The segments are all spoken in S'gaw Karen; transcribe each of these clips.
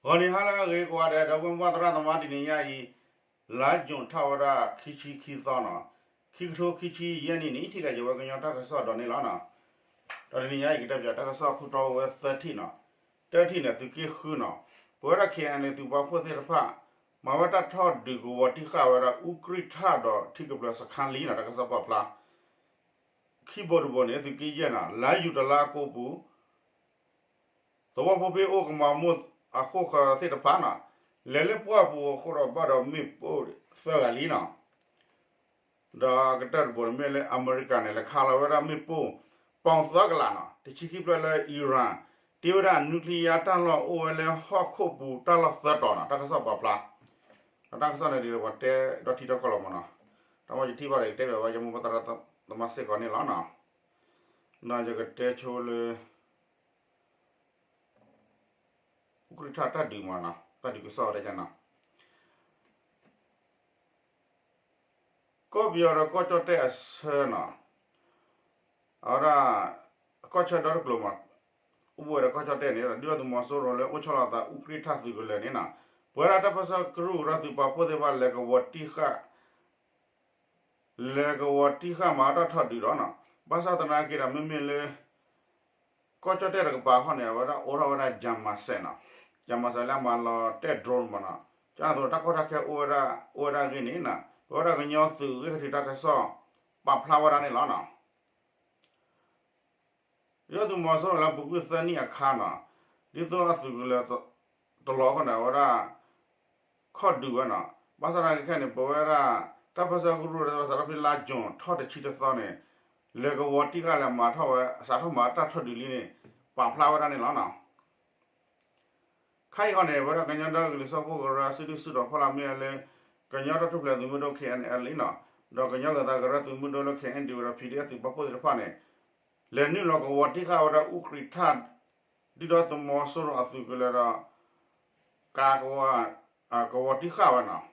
ဂီၤနံၤဟါလၢအဂ့ၤကိးဂၤဒဲး ဒီပုၢ်ဝဲၢ်သရၣ်သမါ တနံၤညါအံၤ လါယူၤထီၣ်ဝဲဒၣ်ခံဆံခံသီနီၤ, ခံကထိခံဆံယဲၢ်နံၣ်န့ၣ် ထံၣ်လိာ်က့ၤဝဲကညီတၢ်ကစီၣ်ဒီးန့ၣ်လီၤနီၤ. ဒီးတနံၤညါအံၤ ကတဲပၠးတၢ်ကစီၣ်ခိၣ်တီအိၣ်ဝဲသၢထံၣ်နီၤ, တၢထံၣ်န့ၣ် သုးက့ဃုနီၤ, ပဝဲဒၣ် KNLA သုးပာ်ဖှိၣ်သ့ၣ်တဖၣ် မၤဝဲတၢ်ထီၣ်ဒုးကဝီၤတံၢ်ဃာ်ဝဲဒၣ်အူကြံၣ်ထၣ်ဒီးထံကပျၢၤစခါလံနီၤ, တၢ်ကစီၣ်ပာ်ဖျါ ခံဘိတဘိန့ၣ် သုးက့ယဲၢ်နီၤ, လါယူၤတလါအကိပူၤ သဝီဖိဖ့အိၣ်ကမၤမိၢ်အဃိၣ်ဃၢၤသ့ၣ်တဖၣ်နီၤ, လဲၤလၢပှၢ်ပူၤအဃိဒီးဘၣ်ဒီးမ့ၣ်ပိၢ်သၢဂၤလံနီၤ. ဒီးကတၢၢ်တဘိန့ၣ်မ့ၢ်လၢအမဲရကၤန့ၣ် လဲၤခးလီၤဝဲဒၣ်မ့ၣ်ပိၢ် ပီၣ်သၢကလးနီၤ, တဆံခံဖျၢၣ်လၢ Iran တ့ဝဲဒၣ် nuclear တၢ်လီၢ်အိၣ်ဝဲလၢဟီၣ်ခိၣ်ပူၤတၢ်လီၢ်သၢတီၤနီၤ, တၢ်ကစီၣ်ပာ်ဖျါ ဒီးတၢ်ကစီၣ်န့ၣ်ဒ်လဲၣ် ပှၤတဲဒီးထံဒီးကီၢ်လီၤမးနီၤ, တၢ်မ့ၢ်ယထံၣ်ဘၣ်ဒီး ယကတဲပၠးဝဲ ယမိၢ်ပှၢ်သရၣ်သမါစ့ၢ်ကီးန့ၣ်လီၤနီၤ. ဒီးယကတဲဆိလၢ အူကြံၣ်ထၣ်တၢ်ဒုးမးနီၤ, တၢ်ဒုးကစီၣ်ဝဲဒၣ်နီၤ, ကီၢ်ပယီၤဒီးကီၢ်ကၠီၣ်တဲၣ်အဆၢနီၤ, အဝဲဒၣ် ကီၢ်ဆၢဒီတကျိၤမး အိၣ်ဘှံးဝဲဒီးကီၢ်ကၠီၣ်တဲၣ်န့ၣ် ဒုၣ်ဒါသုးမီၤစိရိၤလၢအိၣ်ဆီလီၤအသးအူကြံၣ်ထၣ်သုးကလၢၤန့ၣ်နီၤ, ပဝဲဒၣ်တၢ်ပၢဆှၢကရူၢ်ကရၢသုးပာ်ဖှိၣ်သ့ၣ်တဖၣ် လဲၤကဝီၤတံၢ်ဃာ် လဲၤကဝီၤတံၢ်ဃာ်မၤတၢ်ထီၣ်ဒုးဒီးနီၤ, ဘၣ်ဆၣ်သနာ်က့ဒီး မ့မ့ၢ်လၢ ကီၢ်ကၠီၣ်တဲၣ်တကပၤခီန့ၣ် အဝဲဒၣ်အိးထီၣ်ဝဲဒၣ် jammer စဲးနီၤ, jammer စဲးလၢအမၤလီၤတဲာ် drone မးနီၤ, ကန့ၣ်အသိး တၢ်ကီတၢ်ခဲအိၣ်ဝဲဒၣ် အိၣ်ဝဲဒၣ်အဂ့ၢ်န့ၣ်နီၤ, ပဝဲဒၣ်ကညီသုးဂ့ၢ်ကထံးတၢ်ကစီၣ် ပာ်ဖျါဝဲဒၣ်န့ၣ်လီၤနီၤ. ဒုၣ်ဒါသုးမီၤစိရိၤလၢပူၤကွံာ်သၢနံၣ်အခါနီၤ, ဒ်သိးအသုးကလၢၤတလီၤအဃိန့ၣ် အဝဲဒၣ် ခီၣ်ဒုးဝဲနီၤ, ဘၣ်ဆၣ်သနာ်က့ခဲအံၤန့ၣ် ပဝဲဒၣ် တၢ်ပၢဆှၢကရူၢ်ကရၢစးထီၣ်ဖဲလါယူၤထီၣ်တဆံတသီန့ၣ် လဲၤကဝီၤတံၢ်ဃာ်လဲၤမၤထီၣ်ဝဲ စးထီၣ်မၤတၢ်ထီၣ်ဒုးလံန့ၣ် ပာ်ဖျါဝဲဒၣ်န့ၣ်လီၤနီၤ. ခဲအံၤဃီန့ၣ် ပဝဲဒၣ်ကညီဒီကလုာ်စၢဖှိၣ်ကရၢ စုဒုၣ်စုတီၤဖီလာ်မ့ၢ်ဝဲလၢ ကညီတၢ်ထူၣ်ဖျဲးသုးမုၢ်ဒိၣ် KNLA နီၤ, ဒီးကညီဂၤသးကရၢသုးမုၢ်ဒိၣ်လၢ KNDO ဒီး PDF သုးပာ်ဖှိၣ်သ့ၣ်တဖၣ်န့ၣ် လဲၤနုာ်လီၤကဝီၤတံၢ်ဃာ်ဝဲဒၣ်အူကြံၣ်ထၣ် ဒုၣ်ဒါသုးမီၤစိရိၤအသုးကလၢၤဒီး ကး ကဝီၤတံၢ်ဃာ်ဝဲနီၤ,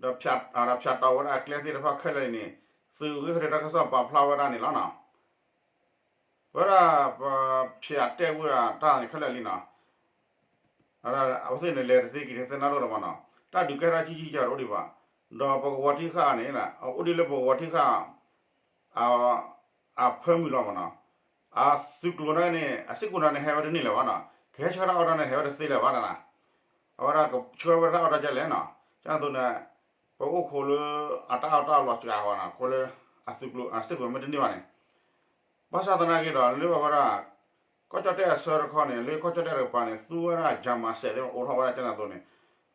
ဒီးဖၠးတီၤဝဲဒၣ်အကျဲသ့ၣ်တဖၣ်ခဲလၢာ်န့ၣ် သုးဂ့ၢ်ကထံးတၢ်ကစီၣ်ပာ်ဖျါဝဲဒၣ်န့ၣ်လီၤနီၤ. ဝဲဒၣ်ပဖၠးတဲာ်ကွံာ်အတၢ်န့ၣ်ခဲလၢာ်လံနီၤ, အဝဲသ့ၣ်န့ၣ် လဲၤတသ့က့ၤတသ့နၢ်လိၣ်ဒီးမးနီၤ, တၢ်ဒုးကဲထီၣ်ဆံးဆံးကီးတအိၣ်ဒံးဘၣ်, ဒီးပကဝီၤတံၢ်ဃာ်န့ၣ် အိၣ်ဒ်လၢပကဝီၤတံၢ်ဃာ် အဖၢမုၢ်လီၤမးနီၤ, အသုးကျိၤန့ၣ် အစ့ၢ်ကီးန့ၣ်ဟဲဝဲတန့ၢ်လၢၤဘၣ်နီၤ, ကဟဲဆှၢတၢ်အီၣ်တၢ်န့ၣ် ဟဲဝဲတသ့လၢၤဘၣ်နီၤ, အဝဲဒၣ်ကဆှၢဝဲတၢ်အီၣ်တၢ်ကဲလဲၣ်နီၤ, ကန့ၣ်အသိးန့ၣ် ပအိၣ်ခိးလၢအတၢ်အီၣ်တၢ်အီလီၤစှၤဃီနီၤ, ခိးလၢအသုးကျိၤအစ့ၢ်ကီးမ့ၢ်တန့ၢ်ဘၣ်န့ၣ်, ဘၣ်ဆၣ်သနာ်က့ဒီး လၢအဝဲဒၣ် ကီၢ်ကၠီၣ်တဲၣ်အဆၢတခီန့ၣ် လၢကီၢ်ကၠီၣ်တဲၣ်တကပၤန့ၣ် သူဝဲဒၣ် jammer စဲးသ့ၣ်အိးထီၣ်ဝဲဒၣ်ကန့ၣ်အသိးန့ၣ်,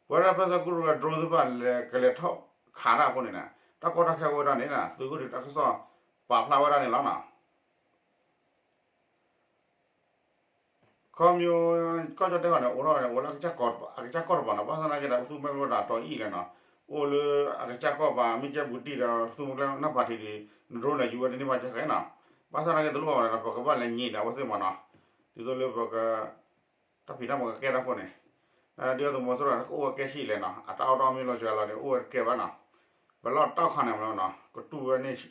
ပဝဲဒၣ်ပၢဆှၢကရူၢ်ကရၢ drone သ့ၣ်တဖၣ်လဲၤကလဲၤထီၣ်ခးတၢ်အဃိန့ၣ် တၢ်ကီတၢ်ခဲအိၣ်ဝဲဒၣ်န့ၣ် သုးဂ့ၢ်ကထံးတၢ်ကစီၣ်ပာ်ဖျါဝဲဒၣ်န့ၣ်လီၤနီၤ. ခီမ့ၢ် ကီၢ်ကၠီၣ်တဲၣ်ဃီန့ၣ် အိးထီၣ်န့ၣ် အိၣ်လၢအကစၢ်ကီၢ်တပၤနီၤ, ဘၣ်ဆၣ်သနာ်က့ဒီး ပသူမ့ၢ်လိာ်တၢ်တီအံၣ်လဲၣ်နီၤ, အိၣ်လၢအကစၢ်ကီၢ်ပၤ မ့ၢ်ကဲဘူးတံၢ်ဒီး သူမ့ၢ်ကျဲနီၢ်ပၤထံးဒီး န drone လဲၤယူၤဝဲတန့ၢ်ဘၣ်ကဲဃဲနီၤ, ဘၣ်ဆၣ်သနာ်က့တလိၣ်ဘၣ်ဝဲဒီး ပကဘၣ်လဲၤညံးဒီးအဝဲသ့ၣ်မးနီၤ, ဒ်သိးလၢပက တၢ်ဖံးတၢ်မၤကကဲထီၣ်အဃိန့ၣ်, ဒုၣ်ဒါသုးမီၤစိရိၤန့ၣ် ကအိၣ်ဝဲကဲဆံးလဲၣ်နီၤ, အတၢ်အီၣ်တၢ်အီမ့ၢ်လီၤစှၤလီၤန့ၣ် အိၣ်ဝဲတကဲဘၣ်နီၤ, ပလီၢ်တီၢ်ခါန့ၣ်မးနီၤ ကတူၢ်ဝဲန့ၣ်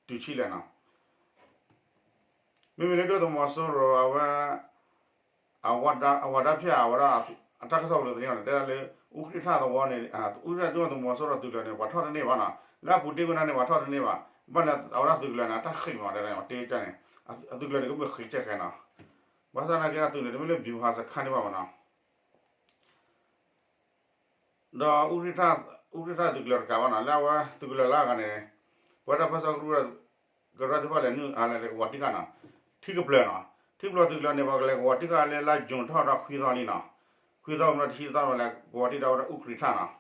တုၤဆံးလဲၣ်နီၤ. မ့မ့ၢ်လၢဒုၣ်ဒါသုးမီၤစိရိၤအဝဲ အဝၤဒါဖၠးအဝဲဒၣ် အတၢ်ကစီၣ်ပူၤလၢတနံၤအံၤန့ၣ် တဲဒၣ်လၢ အူကြံၣ်ထၣ်သဝီန့ၣ် အူကြံၣ်ထၣ်ဒုၣ်ဒါသုးမီၤစိရိၤအသုးကျၢၤန့ၣ် ပှၤထီၣ်တန့ၢ်ဘၣ်နီၤ, လၢအပူၤတ့ၢ်ကွံာ်န့ၣ် ပှၤထီၣ်တန့ၢ်ဘၣ်, ဘၣ်န့ၣ် အဝဲဒၣ်သုးကျၢၤန့ၣ် အတၢ်ဃံးမး တဲန့ၣ် ပှၤတ့ၢ်ကန့ၣ်, အသုးကျၢၤန့ၣ် ကမ့ၢ်ဃံးကဲဃဲနီၤ, ဘၣ်ဆၣ်သနာ်က့အသုးန့ၣ် တမ့ၢ်လၢ ဗျူဟာစခန်း န့ၣ်ဘၣ်မးနီၤ. ဒီး အူကြံၣ်ထၣ်သုးကျၢၤတကးဘၣ်နီၤ လၢအဝဲသုးကျၢၤလၢအဂၤန့ၣ် ပဝဲဒၣ်ပၢဆှၢကရူၢ် ကရၢသ့ၣ်တဖၣ်လဲၤနုာ်အလဲၤကဝီၤတံၢ်ဃာ်နီၤ, ထံကပျၢၤနီၤ, ထံကပျၢၤသုးကျၢၤန့ၣ် ပှၤကလဲၤကဝီၤတံၢ်ဃာ်လၢလါယူၤထီၣ်ဒီးခွံသီလံနီၤ, ခွံသီမ့ၢ်တဆံသီမ့ၢ်လဲၤကဝီၤတံၢ်ဒီးဝဲဒၣ်အူကြံၣ်ထၣ်နီၤ,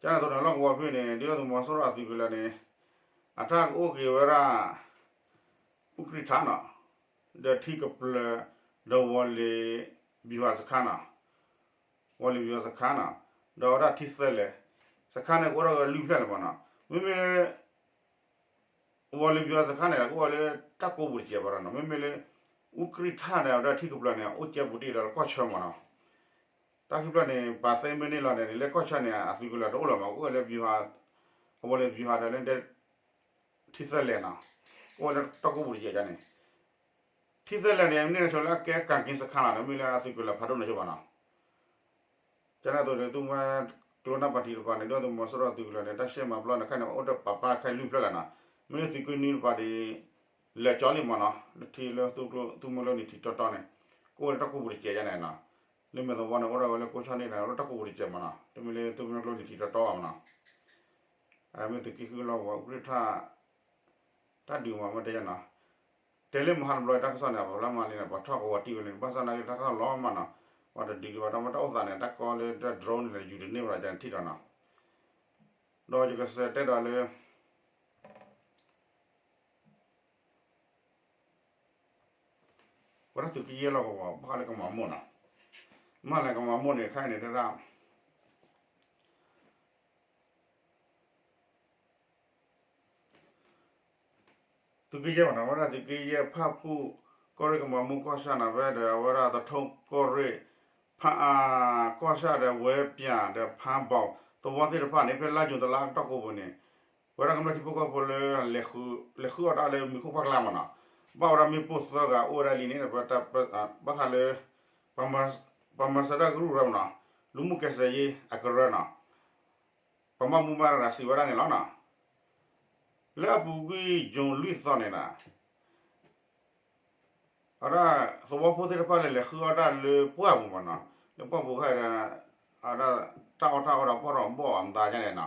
ကန့ၣ်အသိးန့ၣ် လီၢ်ကဝီၤဖဲန့ၣ် ဒုၣ်ဒါသုးမီၤစိရိၤအသုးကလၢၤန့ၣ် အတၢ်ကအိၣ်က့ၤဝဲဒၣ် အူကြံၣ်ထၣ်နီၤ, ဒီးထံကပျၢၤ ဒီးဝီၤလ့ၤ ဗျူဟာစခန်းနီၤ, ဝီၤလ့ၤ ဗျူဟာစခန်းနီၤ, ဒီးဝဲဒၣ်ထံသၢလဲၤ စခန်းန့ၣ် ကအိၣ်ထီၣ်က့ၤလွံၢ်ဖျၢၣ်လၢၤမးနီၤ, မ့မ့ၢ်လၢ ဝီၤလ့ၤ ဗျူဟာစခန်းန့ၣ် ကအိၣ်ဝဲလၢတၢ်ကိးပူၤတစဲးဘၣ်ဒီးနီၤ, မ့မ့ၢ်လၢ အူကြံၣ်ထၣ်န့ၣ် အဝဲဒၣ်ထံကပျၢၤန့ၣ် အိၣ်ကဲပူၤတ့ၢ်ဒီးလၢကီၢ်ဆၢမးနီၤ, တၢ်ခံဖျၢၣ်န့ၣ် ပာ်သ့မ့ၢ်န့ၢ်လီၤန့ၣ် လၢကီၢ်ဆၢန့ၣ် အသုးကလၢၤတအိၣ်လၢၤမး ကအိၣ်ဝဲလၢ ဝီၤလ့ၤ ဗျူဟာ ဒီးလၢ ထံသၢလဲၤနီၤ, ကအိၣ်ဝဲလၢတၢ်ကိးပူၤတစဲးန့ၣ်, ထံသၢလဲၤန့ၣ် မ့ၢ်န့ၣ်ဆိလၢအကဲ ကၣ်က့စခန်းလီၤန့ၣ် မ့ၢ်လၢအသုးကလၢၤဖးဒိၣ်န့ၣ်ဆိဘၣ်နီၤ, ကန့ၣ်အသိးန့ၣ် သုးမီၤကျိၤနၢ်ပၢၢ်ထံတပၤန့ၣ် ဒုၣ်ဒါသုးမီၤစိရိၤသုးကလၢၤန့ၣ် တၢ်ရှဲမၤပျီန့ၣ်ခဲအံၤန့ၣ် အိၣ်တပာ်ဖျါခဲအံၤလွံၢ်ဖျၢၣ်လၢာ်နီၤ, မ့ၢ်လၢသုးက့နွံတပၤဒီး လဲၤကၠီလံမၢ်နီၤ, လၢထံလၢသုးမီၤကျိၤန့ၣ်ထံတီတီန့ၣ် ကအိၣ်လၢတၢ်ကိၢ်ပူၤတစဲးယါန့ၣ်နီၤ, လၢမဲာ်သဝီန့ၣ် အိၣ်ဒၣ်ဝဲလၢကိးဆၣ်န့ၣ်ဒီး အိၣ်လၢတၢ်ကိၢ်ပူၤတစဲးမၢ်နီၤ, တမ့ၢ်လၢသုးမီၤကျိၤန့ၣ်ထံတီတီဘၣ်မၢ်နီၤ, မ့ၢ်သုးက့ဃုလီၢ်ကဝီၤ ကရ့ၣ်ထၣ် တၢ်ဒုးမၤမ့ၢ်တဲယါနီၤ, တဲလၢမဟါတဘျီတၢ်ကစီၣ်န့ၣ် ပှၤလၢမၤလံန့ၣ် ပှၤထီၣ်ကဝီၤတံၢ်ဝဲလံန့ၣ် ဘၣ်ဆၣ်နာ်က့တၢ်ကစီၣ်လီၤမၢ်နီၤ, ပှၤတဒုးဒံးဘၣ် တၢ်မ့ၢ်တၢ်အိၣ်သးန့ၣ် တၢ်ကီလၢတၢ် drone န့ၣ် ယူၤတန့ၢ်ဝဲဒၣ် ယထံၣ်ဒီးနီၤ, ဒီးယကစးတဲဒီးလၢ ဝဲဒၣ်သုးက့ယဲၢ်လီၢ်ကဝီၤ ဘၣ်ဃးလၢကမၤမိၢ်နီၤ, မ့ၢ်လၢကမၤမိၢ်န့ၣ် ခဲအံၤန့ၣ်တဒၣ် သုးက့ယဲၢ်မ့ၢ်နီၤ ဝဲဒၣ်သုးက့ယဲၢ် ဖၣ်ပူၣ် ကီၢ်ရ့ၣ်ကမၤမိၢ်ကီၢ်ဆၣ်နီၤ ဖဲဒီးအဝဲဒၣ်သထူကီၢ်ရ့ၣ် ဖၣ်အၣ် ကီၢ်ဆၣ်ဒီးဝဲပၠးဒီးဖၣ်ဘီၣ် သဝီသ့ၣ်တဖၣ်န့ၣ် ဖဲလါယူၤတလါအကတီၢ်ကိးပူၤန့ၣ် ပဝဲဒၣ်ကမျၢၢ်ထံဖိကီၢ်ဖိလၢ လဲၤဃုအီၣ်တၢ်လၢမံၤခိၣ်ဖးကျါမ့ၢ်နီၤ ဘၣ်ဝဲဒၣ်မ့ၣ်ပိၢ်သၢဂၤအိၣ်ဝဲဒၣ်လံန့ၣ် ဘၣ်ဃးလၢ ပှၤမၤစၢၤတၢ်ကရူၢ်ကရၢမ့ၢ်နီၤ လူမှုကယ်ဆယ်ရေး အကရၢနီၤ ပှၤဘၣ်မူဘၣ်ဒါစံးဝဲဒၣ်န့ၣ်လီၤနီၤ လၢအပူၤကွံာ် June လွံၢ်သီန့ၣ်နီၤ အဝဲဒၣ်သဝီဖိသ့ၣ်တဖၣ်လၢလဲၤဃုအီၣ်တၢ်လၢပှၢ်ပူၤမ့ၢ်နီၤ လၢပှၢ်ပူၤခါဒီး အဝဲဒၣ်တၢ်အီၣ်တၢ်အီဒီးပှၢ်ထီၣ်ဘီၣ်အမသးဒ်န့ၣ်နီၤ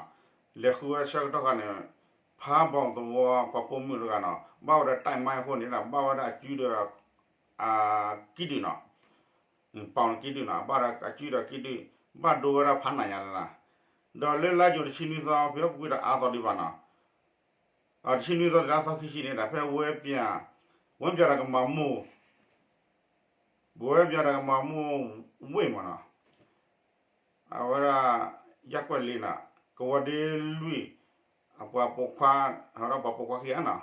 လဲၤဃုဝဲဆၢကတီၢ်ခါန့ၣ် ဖးဘီၣ်သဝီပှၤပိာ်မုၣ်တဂၤနီၤ ဘၣ်ဝဲဒၣ်တၢ်မါအဃိန့ၣ်ဒီး ဘၣ်ဝဲဒၣ်အစုဒီး အကံၣ်ဒုၣ်နီၤ ပီၣ်န့ၣ်ကံၣ်ဒုၣ်နီၤ ဘၣ်ဒီးအစုဒီးကံၣ်ဒုၣ် ဘၣ်ဒိဝဲဒၣ်ဖးနးညါလၢနီၤ ဒီးလၢလါယူၤတဆံနွံသီ ဖဲအပူၤကွံာ်ဒီးအါသီဒံးဘၣ်နီၤ တဆံနွံသီဒီးလါသီခံဆံန့ၣ်ဒီး ဖဲဝဲပၠး ဝဲပၠးဒီးကမၤမိၢ် ဝဲပၠးဒီးကမၤမိၢ်ဝ့ၢ်မ့ၢ်နီၤ အဝဲဒၣ် ယၢ်ကွဲးလံနီၤ ကဝီၤဒ့လွံၢ် အပှၤပိာ်ခွါ ဟးဒီးပှၤပိာ်ခွါခံဂၤနီၤ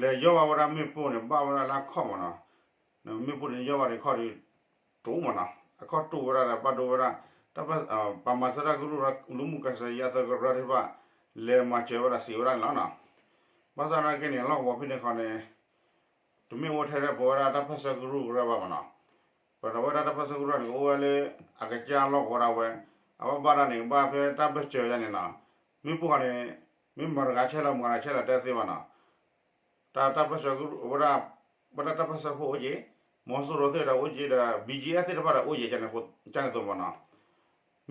လဲၤယီၢ်ဘၣ်ဝဲဒၣ်မ့ၣ်ပိၢ်န့ၣ် ဘၣ်ဝဲဒၣ်လၢအခီၣ်မ့ၢ်နီၤ မ့ၣ်ပိၢ်န့ၣ်ယီၢ်ဘၣ်ဒီးခီၣ်ဒီး တိာ်မ့ၢ်နီၤ အခီၣ်တိာ်ဝဲဒၣ်ဒီးဘၣ်ဒိဝဲဒၣ် တၢ်ပှၤမၤစၢၤတၢ်ကရူၢ် လူမှုကယ်ဆယ်ရေး အသကရၢတဖၣ် လဲၤမၤစၢၤဝဲဒၣ်စံးဝဲဒၣ်န့ၣ်လီၤနီၤ ဘၣ်ဆၣ်နာ်က့န့ၣ် လီၢ်ကဝီၤဖဲန့ၣ်ခီန့ၣ် တမ့ၢ်အိၣ်ထဲလၢပဝဲဒၣ်တၢ်ပၢၢ်ဆၢကရူၢ်ကရၢဘၣ်မ့ၢ်နီၤ ပဝဲဒၣ်တၢ်ပၢၢ်ဆၢကရူၢ်န့ၣ် ကအိၣ်ဝဲလၢအကစၢ်လီၢ်ကဝီၤဒၣ်ဝဲ အဝဲဘၣ်ဒၣ်န့ၣ် ဘၣ်ဖဲတၢ်ဘၢၣ်စၢၤယါန့ၣ်နီၤ မ့ၣ်ပိၢ်ခီန့ၣ် မ့ၢ်မတၤတဂၤဆဲးလီၤ မတၤတဂၤဆဲးလီၤတဲသ့ဘၣ်နီၤ တၢ် တၢ်ပၢၢ်ဆၢကရူၢ် အဝဲဒၣ် ပဝဲဒၣ်တၢ်ပၢၢ်ဆၢဖိအိၣ်က့ၤ မီၤစိရိၤသ့ၣ်ဒီးအိၣ်က့ၤဒီး ဘီၣ်ကၠ့အၣ်သ့ၣ်တဖၣ်ဒီးအိၣ်က့ၤ ကန့ၣ်သိးမ့ၢ်နီၤ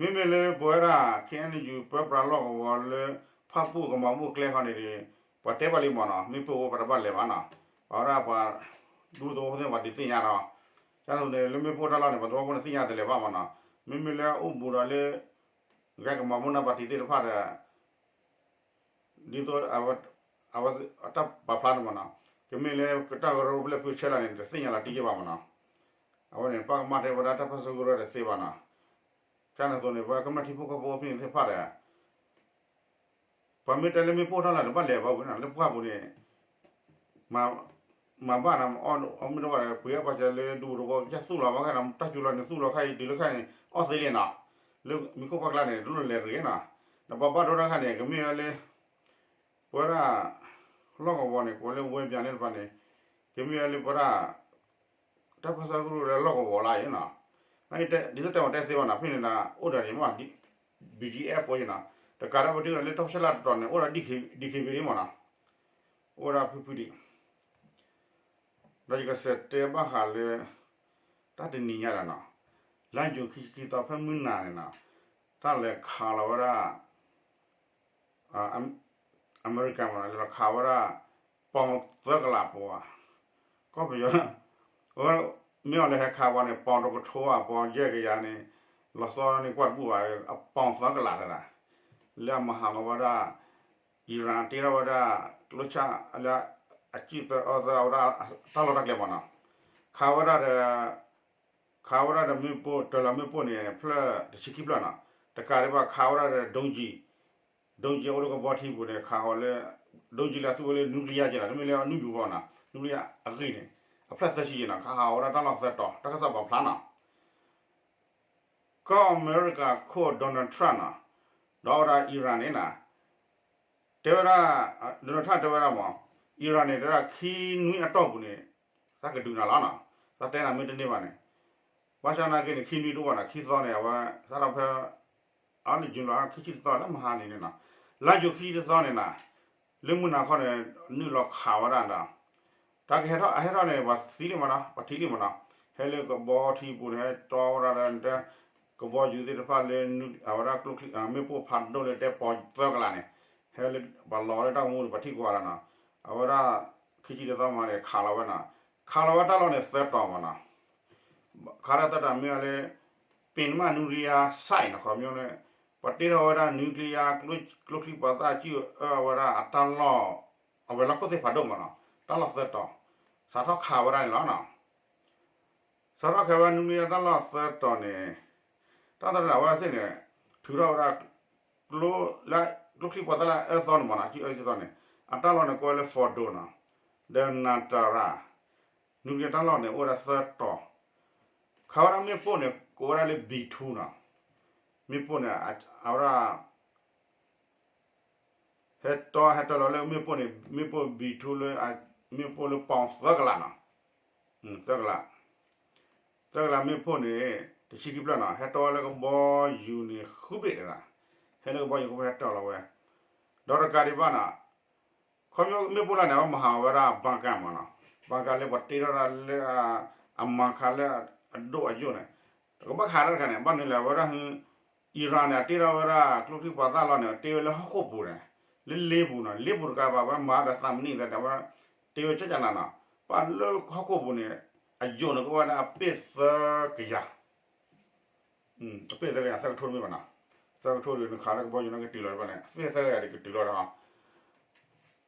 မ့မ့ၢ်လၢပဝဲဒၣ် ခ့ၣ်အဲၣ်ယူၣ် ပၢပြးလီၢ်ကဝီၤလၢ ဖၣ်ပူၣ်ကမၤမိၢ်ကျဲခီန့ၣ်ဒီး ပှၤတဲဘၣ်လံမ့ၢ်နီၤ မ့ၣ်ပိၢ်ဝဲပှၤတဘၣ်လဲၤဘၣ်နီၤ ပဝဲဒၣ်ပှၤ ဒူသဝီဖိသ့ၣ်ပှၤဒုးသ့ၣ်ညါဒီး ကန့ၣ်သိးန့ၣ် လၢမ့ၣ်ပိၢ်တၢ်လီၢ်န့ၣ် ပှၤသဝီဖိန့ၣ်သ့ၣ်ညါတလဲၤဘၣ်မ့ၢ်နီၤ မ့မ့ၢ်လၢအိၣ်ဘူးဒီးလၢ ကမၤမိၢ်နၢ်ပၢၢ်ထံသ့ၣ်တဖၣ်ဒီး ဒ်သိး အဝဲတၢ်ပာ်ဖျါန့ၣ်မ့ၢ်နီၤ ကမ့ၢ်လၢတၢ်ကရၢကရိဖဲလဲၣ်ဖဲဆဲးလီၤန့ၣ် တသ့ၣ်ညါလီၤတံၢ်ယဲၢ်ဘၣ်မ့ၢ်နီၤ အဝဲန့ၣ် ပၢ်ကမၣ်ထဲဝဲဒၣ်တၢ်ပၢၢ်ဆၢကရူၢ်ဒီးသ့ဘၣ်နီၤ ကန့ၣ်သိးန့ၣ် ပဝဲကမျၢၢ်ထံဖိကီၢ်ဖိဖဲန့ၣ်သ့ၣ်တဖၣ်ဒီး ပှၤမ့ၢ်တဲလၢမ့ၣ်ပိၢ်ထီၣ်လၢၤတဘၣ်လဲၤဘၣ်ဝဲနီၤ လၢပှၢ်ပူၤန့ၣ် မၤဘၣ်နီၤ အီၣ်မ့ၢ်တဘၣ်ဒီး ပှ့ၤအပှၤစၢၤလၢဒူသဝီ ကစၢ်သူၣ်လီၤဘၣ်ခဲနီၤ တၢ်စူၤလီၤန့ၣ်သူၣ်လီၤခဲအံၤ တုၤလၢခဲအံၤန့ၣ် အီၣ်သ့လံနီၤ လၢမံၤခိၣ်ပှၢ်ကျါန့ၣ် တလိၣ်လဲၤတဂ့ၤနီၤ ဒီးပှၤဘၣ်ဒိတၢ်ခါန့ၣ် ကမ့ၢ်ဝဲလၢ ပဝဲဒၣ် လီၢ်ကဝီၤန့ၣ် ကိးလၢဝဲပၠးန့ၣ်တဖၣ်န့ၣ် ကမ့ၢ်ဝဲလၢပဝဲဒၣ် တၢ်ပၢၢ်ဆၢကရူၢ်လၢလီၢ်ကဝီၤလၢအံၤနီၤ, ဒ်သိးတဲမၤတဲသ့ဘၣ်နီၤ ဖဲန့ၣ်ဒီး အိၣ်ဒီးန့ၣ်မ့ၢ် ဘီၣ်ကၠ့အၣ်ဖိအံၤနီၤ, တကးဒံးပတုၤလၢတၢ်ဆၢလၢတတီၤန့ၣ် အိၣ်ဒီး ဒံၣ်ခ့ဘ့ၣ် ဒံၣ်ခ့ဘ့ၣ်ဒံးမ့ၢ်နီၤ, အိၣ်ဝဲဒၣ်ဖုဖုဒံး, ဒီးယကစးတဲဘၣ်ဃးလၢ တၢ်တနံၤညါဒီးနီၤ, လါယူၤခံဆံခံသီဖဲမုၢ်နၤန့ၣ်နီၤ, တၢ်လဲၤခးလီၤဝဲဒၣ် အမဲရကၤမ့ၢ်နီၤ လဲၤခးဝဲဒၣ် ပီၣ်သၢကလးပီၤ, ကီၢ်ပယီၤ မ့ၢ်အီၤလၢဟဲခးပီၤန့ၣ် ပီၣ်တကထိဧါ ပီၣ်ယဲၢ်ကယၤန့ၣ် လီၤဆီန့ၣ်ကွၢ်တဘူၣ်ဘၣ်, အပီၣ်သၢကလးတဒၣ်, လၢအမၤဟးဂီၤဝဲဒၣ် Iran တ့ထီၣ်ဝဲဒၣ် ကျိဆၣ်လၢ အစုၣ်သၢအီသၢအဝဲဒၣ် တၢ်လီၢ်တၢ်ကျဲမ့ၢ်နီၤ, ခးဝဲဒၣ်ဒီး ခးဝဲဒၣ်ဒီးမ့ၣ်ပိၢ် တၢၤလီၤမ့ၣ်ပိၢ်န့ၣ် ဖျၢၣ်တဆံခံဖျၢၣ်နီၤ, တကးဒံးဘၣ်ခးဝဲဒၣ်ဒီး ဒုံးကျည်, ဒုံးကျည် အိၣ်လၢကဘီထံပူၤန့ၣ် ခးဃီၤလၢ ဒုံးကျည် လၢအသူဝဲလၢ nuclear က့နီၤ, တမ့ၢ်လၢအနုၣ်ပူၤဘၣ်နီၤ, nuclear အဂ့ၢ်န့ၣ် အဖျၢၣ်သၢဆံယဲၢ်နီၤ, ခးဃီၤဝဲဒၣ်တၢ်လီၢ်သၢတီၤ တၢ်ကစီၣ်ပာ်ဖျါနီၤ ကီၢ်အမဲရကၤခိၣ် Donald Trump နီၤ, ဒီးဝဲဒၣ် Iran န့ၣ်နီၤ, တဲဝဲဒၣ် Donald Trump တဲဝဲဒၣ်မ့ၢ် Iran န့ၣ် တဲဝဲဒၣ်ခံနွံအတီၢ်ပူၤန့ၣ် သးကဒုးနၤလီၤနီၤ, သးတဲနၤမ့ၢ်တန့ၢ်ဘၣ်န့ၣ်, ဘၣ်ဆၣ်နာ်က့န့ၣ် ခံနွံတအိၣ်ဘၣ်နီၤ, ခံသီန့ၣ် အဝဲ စးထီၣ်ဖဲ အန့ၣ် July ခံဆံတသီ လၢမဟါန့ၣ်န့ၣ်နီၤ, လါယူၤခံဆံတသီန့ၣ်နီၤ, လၢမုၢ်နၤခီန့ၣ် နုာ်လီၤခးဝဲဒၣ်ဒီး တၢ်ကဟဲထီၣ် အဟဲထီၣ်န့ၣ် ပှၤသံလံမးနီၤ, ပှၤထံၣ်လံမးနီၤ, ဟဲလၢကဘီထံပူၤန့ၣ် ဟဲတီဝဲဒၣ်ဒီး ကဘီယူၤသ့ၣ်တဖၣ်လၢ အဝဲဒၣ်ကျိချံ မ့ၣ်ပိၢ်ဖးဒိၣ်လၢတဲပီၤသၢကလးန့ၣ်, ဟဲလၢပှၤလီၤလၢတၢ်ကမူန့ၣ် ပှၤထံၣ်ကွၢ်လီၤနီၤ, အဝဲဒၣ် ခံဆံတသီမးန့ၣ် ခးလီၤဝဲနီၤ, ခးလီၤဝဲတၢ်လီၢ်န့ၣ်သၢတီၤမးနီၤ, ခးလီၤသၢတီၤမ့ၢ်ဝဲလၢ ပ့ၤမၣ် nuclear site နီၤ ခီပညီန့ၣ် ပှၤတ့ထီၣ်ဝဲဒၣ် nuclear ကျိချံပှၤသၣ်စုၣ်အၢဝဲဒၣ်အတၢ်လီၢ် အဝဲၤလီၢ်ခိၣ်သ့ၣ်ဖးဒိၣ်မးနီၤ, တၢ်လီၢ်သၢတီၤ စးထီၣ်ခးဝဲဒၣ်န့ၣ်လီၤနီၤ, စးထီၣ်ခးဝဲ nuclear တၢ်လီၢ်သၢတီၤန့ၣ်, တၢ်သၢတီၤန့ၣ် အဝဲသ့ၣ်န့ၣ် ထုးထီၣ်ဝဲဒၣ် ကျိ လၢ ကျိချံပှၤသၣ်လၢအၢသီန့ၣ်မးနီၤ, စုၣ်အၢစုၣ်သီန့ၣ် အတၢ်လီၢ်န့ၣ်ကိးဝဲလၢ Fordow နီၤ, ဒီး Natanz, nuclear တၢ်လီၢ်န့ၣ် အိၣ်ဝဲဒၣ်သၢတီၤ, ခးဝဲဒၣ်မ့ၣ်ပိၢ်န့ၣ် ကိးဝဲဒၣ်လၢ B two နီၤ, မ့ၣ်ပိၢ်န့ၣ် အဝဲဒၣ် ဟဲတီဟဲတီလီၤလၢမ့ၣ်ပိၢ်န့ၣ် မ့ၣ်ပိၢ် B two လၢ မ့ၣ်ပိၢ်လၢပီၤသၢကလးနီၤ, သၢကလး, သၢကလးမ့ၣ်ပိၢ်န့ၣ် တဆံခံဖျၢၣ်နီၤ, ဟဲတီဝဲလၢကဘီယူၤန့ၣ်ဃုဘ့ၣ်တဂၤ, ဟဲလၢကဘီယူၤဃုဘ့ၣ်ဟဲတီလီၤဝဲ, ဒီးတကးဒံးဘၣ်နီၤ, ခီဖျိမ့ၣ်ပိၢ်လၢန့ၣ် အဝဲမၤဟးဂီၤဝဲဒၣ် bunker မးနီၤ, bunker လၢပှၤတ့ထီၣ်ဒၣ်လၢ အမၤခးလၢအဒိၣ်အယိာ်န့ၣ်, ကဘၣ်ခးတၢ်တခါန့ၣ် ဘၣ်မနုၤလဲၣ် အဝဲဒၣ် Iran န့ၣ် အတ့ထီၣ်ဝဲဒၣ်ကျိချံပှၤသၣ်လီၢ်န့ၣ် အတ့ဝဲလၢဟီၣ်ခိၣ်ပူၤန့ၣ်, လၢလ့ပူၤနီၤ, လ့ပူၤတကးဘၣ် အဝဲမၤဒီးသးမနံၤသးဒၣ်ဝဲ တ့ဝဲကကနၤနီၤ, ဘၣ်လၢဟီၣ်ခိၣ်ပူၤန့ၣ် အယိာ်န့ၣ်ကအိၣ်ဝဲဒၣ်အပ့ၢ်သၢကယၤ, အပ့ၢ်သၢကယၤ သၢကထိတမ့ၢ်ဘၣ်နီၤ, သၢကထိဒီးနခးလၢကဘီယူၤန့ၣ်ကတုၤလီၤတဘၣ်န့ၣ် အပ့ၢ်သၢကယၤဒီးကတုၤလီၤဒီး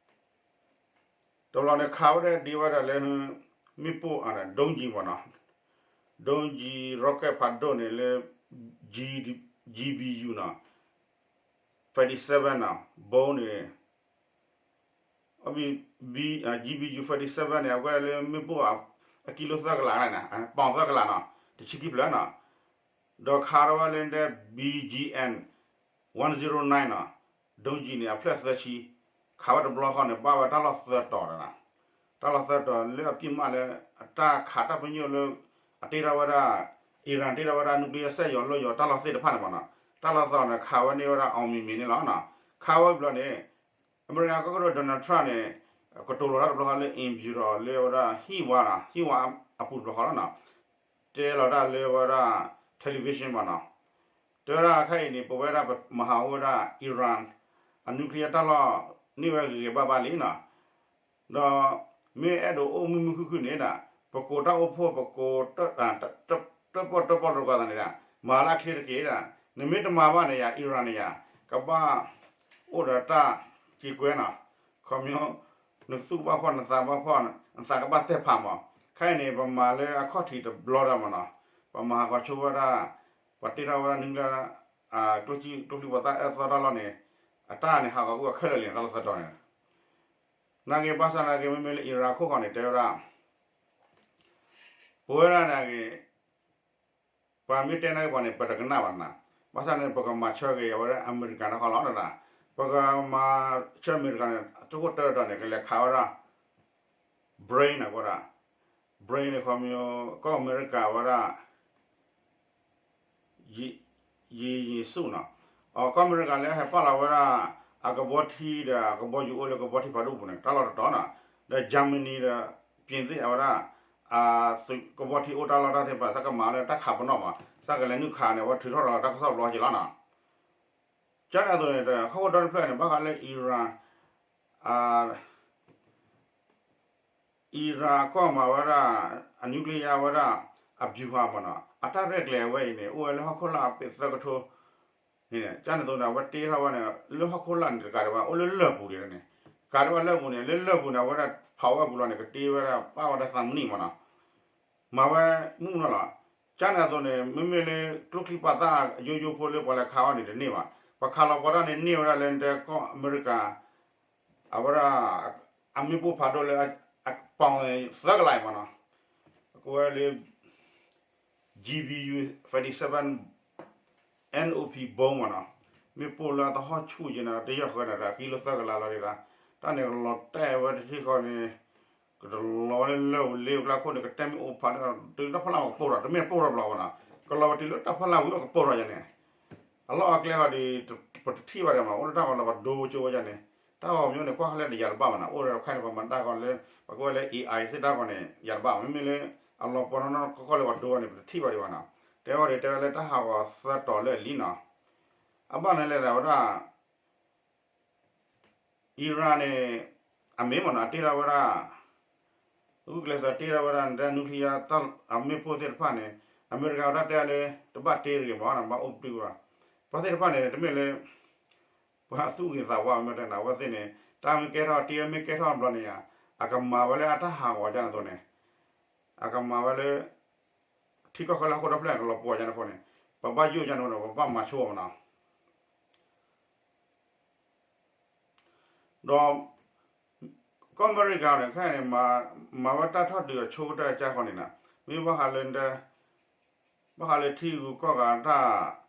တဘျီန့ၣ် ခးဝဲဒၣ်ဒံးဝဲဒၣ်လၢ မ့ၣ်ပိၢ် ဒုံးကျည် မးနီၤ, ဒုံးကျည် rocket ဖးဒိၣ်န့ၣ်လၢ G GBU နီၤ, fifty seven နီၤ, ဘီန့ၣ် G B U fifty seven န့ၣ် အဝဲလၢမ့ၣ်ပိၢ် အကံလိသၢကလး ပီၤသၢကလးနီၤ, တဆံခံဖျၢၣ်နီၤ, ဒီးခးထီၣ်ဝဲလၢ B G N one zero nine နီၤ, ဒုံးကျည် န့ၣ် အဖျၢၣ်သၢဆံ, ခးဝဲတဘျီဃီန့ၣ် ဘၣ်ဝဲတၢ်လီၢ်သၢတီၤနီၤ, တၢ်လီၢ်သၢတီၤလၢအပံၣ်မးလၢ အတၢ်ခးတၢ်ပညိၣ်လၢ အတ့ထီၣ်ဝဲဒၣ် Iran တ့ထီၣ်ဝဲဒၣ် nuclear စက်ရုံ လီၢ်ယီၤတၢ်လီၢ်သ့ၣ်တဖၣ်န့ၣ်မးနီၤ, တၢ်လီၢ်သၢတီၤန့ၣ် ခးဝဲန့ၢ်ဝဲဒၣ် အောင်မြင်မြင် န့ၣ်လီၤနီၤ, ခးဝဲဘျီန့ၣ် အမဲရကၤကီၢ်ကရၢ Donald Trump န့ၣ် ကတိၤလီၤတၢ်တဘျီဃီလၢ အိမ်ဖြူတော် လၢဝဲဒၣ်ဟံၣ်ဝါနီၤ, ဟံၣ်ဝါအပူၤတဘျီဃီလီၤနီၤ, တဲလီၤတၢ်လၢဝဲဒၣ် television မးနီၤ, တဲဝဲဒၣ်ခဲအံၤန့ၣ် ပဝဲဒၣ်ပမၤဟးဂီၤဝဲဒၣ် Iran အ nuclear တၢ်လီၢ် န့ၢ်ဝဲဂ့ၤဂ့ၤဘၣ်ဘၣ်လံနီၤ, ဒီးမ့ၢ်အဲၣ်ဒိးအိၣ်မုာ်မုာ်ခုၣ်ခုၣ်န့ၣ်ဒၣ် ပကိးတၢ်အိၣ်ဖှိၣ် ပကိး တၢ်ပီၣ်တၢ်ပီၣ်တကိးသးန့ၣ်ဒၣ် မၤလၢအချ့တက့ၢ်ဒၣ်, နမ့ၢ်တမၤဘၣ်န့ၣ်ယၤ Iran န့ၣ်ယၤ ကဘၣ်အိၣ်ဒီးတၢ်စံးကွဲနီၤ, ခီဖျိ နသူၣ်ဘၣ်ဖှီၣ် နသးဘၣ်ဖှီၣ် နသးကဘၣ်သဲၣ်ဖးမး, ခဲအံၤန့ၣ် ပမၤလၢအခီၣ်ထံးတဘျီဒီးမးနီၤ, ပမၤဟးဂီၤဆိဝဲဒၣ် ပှၤတ့ထီၣ်ဝဲဒၣ် nuclear ကျိချံ ကျိချံပှၤသၣ်အၢသီတၢ်လီၢ်န့ၣ် အတၢ်န့ၣ်ဟးဂီၤကွံာ်အီၤခဲလၢာ်လံ တၢ်လီၢ်သၢတီၤန့ၣ် နာ်က့ ဘၣ်ဆၣ်နာ်က့ မ့မ့ၢ်လၢ Iran ခိၣ်ဃီန့ၣ် တဲဝဲဒၣ် ပဝဲဒၣ်နာ်က့ ပှၤမ့ၢ်တဲနာ်က့ပှၤန့ၣ် ပတကနၣ်ဘၣ်နၤ, ဘၣ်ဆၣ်န့ၣ် ပကမၤဆၢက့ၤအဝဲဒၣ်အမဲရကၤတခီလီၤ, ပကမၤဆၢအမဲရကၤန့ၣ် အထူၣ်ခိၣ်တၢၢ်တတီၤန့ၣ် ကလဲၤခးဝဲဒၣ် brain နီၤ ကွၢ်ဒၣ် brain န့ၣ် ခီဖျိ ကီၢ်အမဲရကၤဝဲဒၣ် ယံၤယံၤဆူၣ်နီၤ, အကီၢ်အမဲရကၤလၢဟဲပာ်လီၤဝဲဒၣ် အကဘီထံဒီး အကဘီယူၤအိၣ်လၢကဘီထံဖးဒိၣ်ပူၤန့ၣ် တၢ်လီၢ်တတီၤနီၤ, ဒီး Germany ဒီး ပြင်သစ် အဝဲဒၣ် ကဘီထံအိၣ်တၢ်လီၢ်တၢ်သ့ၣ်တဖၣ် သးကမၤလၢတၢ်ခးပနီၣ်မး, သးကလဲၤနုာ်ခးန့ၣ် အဝဲထုးထီၣ်လီၤတၢ်ကစီၣ်ဘျီက့ၤလီၤနီၤ, ကန့ၣ်အသိးန့ၣ် ဟီၣ်ခိၣ်ဒီတဖျၢၣ်န့ၣ် ဘၣ်ဃးလၢ Iran Iran ကီၢ်မၤဝဲဒၣ် အ nuclear ဝဲဒၣ် အ ဗျူဟာ မးနီၤ, အတၢ်ရဲၣ်ကျဲၤဝဲအံၤန့ၣ် အိၣ်ဝဲလၢဟီၣ်ခိၣ်လာ်အပ့ၢ်သၢကထိန့ၣ်, ကန့ၣ်အသိးန့ၣ် အဝဲတ့ထီၣ်ဝဲန့ၣ် လၢဟီၣ်ခိၣ်လာ်န့ၣ်တကးဒံးဘၣ် အိၣ်လၢလၢၢ်ပူၤဒံးန့ၣ်, ကးဒံးဘၣ်လၢၢ်ပူၤန့ၣ် လၢလၢၢ်ပူၤန့ၣ် အဝဲဒၣ်ဖးဝဲအပူၤလီၤန့ၣ် ကတ့ဝဲဒၣ် ပာ်ဝဲဒၣ်သးမနံၣ်မးနီၤ, မၤဝဲမုၢ်နီၤလီၤ. ကန့ၣ်အသိးန့ၣ် မ့မ့ၢ်လၢ ကျိချံပှၤသၣ်အယိယိဖိလၢပှၤလဲၤခးအီၤန့ၣ်တန့ၢ်ဘၣ်. ပှၤခးလီၤပှီၤတၢ်န့ၣ်န့ၢ်ဝဲဒၣ်လၢနတဲကီၢ်အမဲရကၤ အဝဲဒၣ် အမ့ၣ်ပိၢ်ဖးဒိၣ်လၢ အပီၤသၢကလးအံၤမးနီၤ, ကိးဝဲလၢ GBU fifty seven NOP bomb မးနီၤ, မ့ၣ်ပိၢ်လၢအသဟီၣ်ဆူၣ်က့ၤန့ၣ် တယီၢ်ဃၢၤန့ၣ် အကံလိသၢကလးလီၤဒံးလီၤ. တၢ်န့ၣ်ကလီၤတဲာ်ဝဲတထံၣ်ဃီန့ၣ် ကတလီၤဝဲလၢလၢၢ်လ့ကျါခိၣ်န့ၣ် ကတဲမ့ၣ်အူဖးဒိၣ် တုၤတၢ်ဖီလာ်ဝံၤကပိၢ်ထီၣ် တမ့ၢ်ပိၢ်ထီၣ်ဘျီဘၣ်နီၤ, ကလီၤဝဲတုၤလၢတၢ်ဖီလာ်ဝံၤအကပိၢ်ထီၣ်ယၤန့ၣ် အလီၢ်အကျဲဘၣ်ဒီး ပတထံၣ်ဘၣ်ဒံးမး, အိၣ်ဒီးတၢ်ဂီၤလၢပှၤဒိကၠိဝဲဒၣ်န့ၣ်, တၢ်ဂီၤမ့ၢ်န့ၣ် ကွၢ်ဃီလဲၣ်ဒီးယၤတဘၣ်မးနီၤ, အိၣ်ဒီးတခါန့ၣ် ပှၤမၤတၢ်ဂီၤလၢ ပှၤကိးဝဲလၢ AI သ့ၣ်တၢ်ဂီၤန့ၣ် ယၤတဘၣ်, မ့မ့ၢ်လၢ အလီၤပှီၢ်နီၢ်နီၢ်ကီၢ်ကီၢ်လၢပှၤဒိဂီၤန့ၣ် ပတထံၣ်ဘၣ်ဒံးဘၣ်နီၤ, တဲဝဲဒီးတဲဝဲလၢတၢ်ဟးဂီၤသၢတီၤလၢအလံနီၤ, အဘၣ်န့ၣ်လဲၣ်ဒီးဝဲဒၣ် Iran န့ၣ် အမ့ၢ်မ့ၢ်နီၤ အတ့ထီၣ်ဝဲဒၣ် ဂုာ်ကျဲးစၢးတ့ထီၣ်ဝဲဒၣ် nuclear အမ့ၣ်ပိၢ်သ့ၣ်တဖၣ်န့ၣ်, အမဲရကၤဝဲဒၣ်တဲလၢ တဘၣ်တ့တဂ့ၤမးနီၤ, ဘၣ်အိၣ်ပတုာ်ဘၣ်, ပှၤသ့ၣ်တဖၣ်န့ၣ် တမ့ၢ်လၢ ပှၤသူၣ်ဂ့ၤသးဝါမ့ၢ်တဲနီၤ, အဝဲသ့ၣ်န့ၣ် တၢ်မ့ၢ်ကဲထီၣ်တ့ မ့ၢ်ကဲထီၣ်ဘျီန့ၣ်ဧါ, အကမၤဝဲလၢအတၢ်ဟးဂီၤဒ်န့ၣ်အသိးန့ၣ်, အကမၤဝဲလၢ ထံကီၢ်ခဲလၢာ်ဟီၣ်ခိၣ်ဒီဖျၢၣ်န့ၣ် ကလီၤပှီၢ်ဒ်န့ၣ်အဃိန့ၣ်, ပဘၣ်ယိၣ်ဒ်န့ၣ်အဃိန့ၣ် ပဘၣ်မၤဆိမးနီၤ ဒီး ကီၢ်အမဲရကၤန့ၣ် ခဲအံၤန့ၣ် မၤဝဲတၢ်ထီၣ်ဒုးအဆိကတၢၢ်ကၢ်ဃီန့ၣ်နီၤ, မ့ၢ်ဘၣ်ဃးလၢ ဘၣ်ဃးလၢထံဂုၤကီၢ်ဂၤတၢ်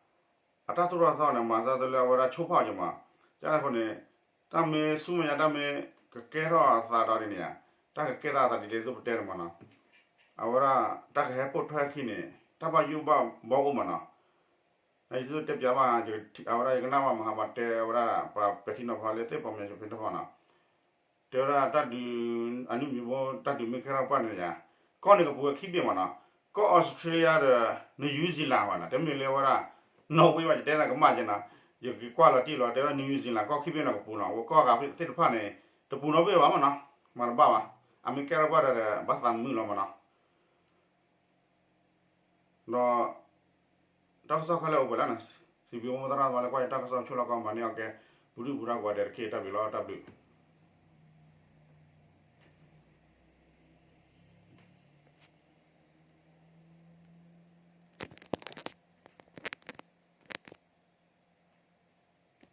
အတၢ်သိၣ်တၢ်သီန့ၣ် မၤသးဒ်လၢအဝဲဒၣ်ဆိဖးအီၤက့ၤမး, ကၢ်ဃီန့ၣ် တၢ်မ့ၢ်ဆူမဲာ်ညါ တၢ်မ့ၢ်ကကဲထီၣ်အသးဒီးဒ်န့ၣ်ဧါ, တၢ်ကကဲထီၣ်အသးဒ်လဲၣ်သိးပတဲန့ၣ်မးနီၤ, အဝဲဒၣ်တၢ်ကဟဲပိာ်ထွဲအခံန့ၣ် တၢ်ဘၣ်ယိၣ်ဘၣ်ဘီအိၣ်မးနီၤ နယသုတဲပၠးဘၣ် အဝဲဒၣ်ယကနၣ်ဘၣ်မဟါဘၣ်တဲ အဝဲဒၣ်ပှၤပဲာ်ထံနီၤဖးလၢသ့ၣ်ပီမဲာ်ဖဲတဖၣ်နီၤ, တဲဝဲဒၣ်တၢ်ဒုး အနုၢ်မံၤဘိ တၢ်ဒုးမ့ၢ်ကဲထီၣ်ပှၢ်န့ၣ်ယါ, ကီၢ်န့ၣ်ကပူၤဝဲခံဘ့ၣ်မးနီၤ, ကီၢ်အီစထြ့လယါဒီး New Zealand ဘၣ်နီၤ, တမ့ၢ်လၢဝဲဒၣ် Norway ဘၣ် ယတဲနၤကမၣ်က့နီၤ, ယကကွၢ်လီၤတံၢ်လီၤ တဲဝဲ New Zealand ကီၢ်ခံဘ့ၣ်န့ၣ်ကပူၤနီၤ, အဝဲကီၢ်ဂၤသ့ၣ်တဖၣ်န့ၣ် တပူၤနီတဘ့ၣ်ဘၣ်မးနီၤ, မၤတဘၣ်ဘၣ်, အမ့ၢ်ကဲထီၣ်ပှၢ်ဒီး ဘၣ်သးမုာ်လီၤမးနီၤ ဒီး တၢ်ကစီၣ်ခဲလၢာ်အိၣ်ပှဲၤလံနီၤ, စံးဘျုးမိၢ်သရၣ်သးလၢကွၢ်ယတၢ်ကစီၣ်ဆိၣ်လီၤကီမၤန့ၢ်အီၤကဲ, ပူၤဒုၣ်ပူၤဒါကိးဂၤဒဲးတက့ၢ် တၢ်ဘျုးလီၤ တၢ်ဘျုး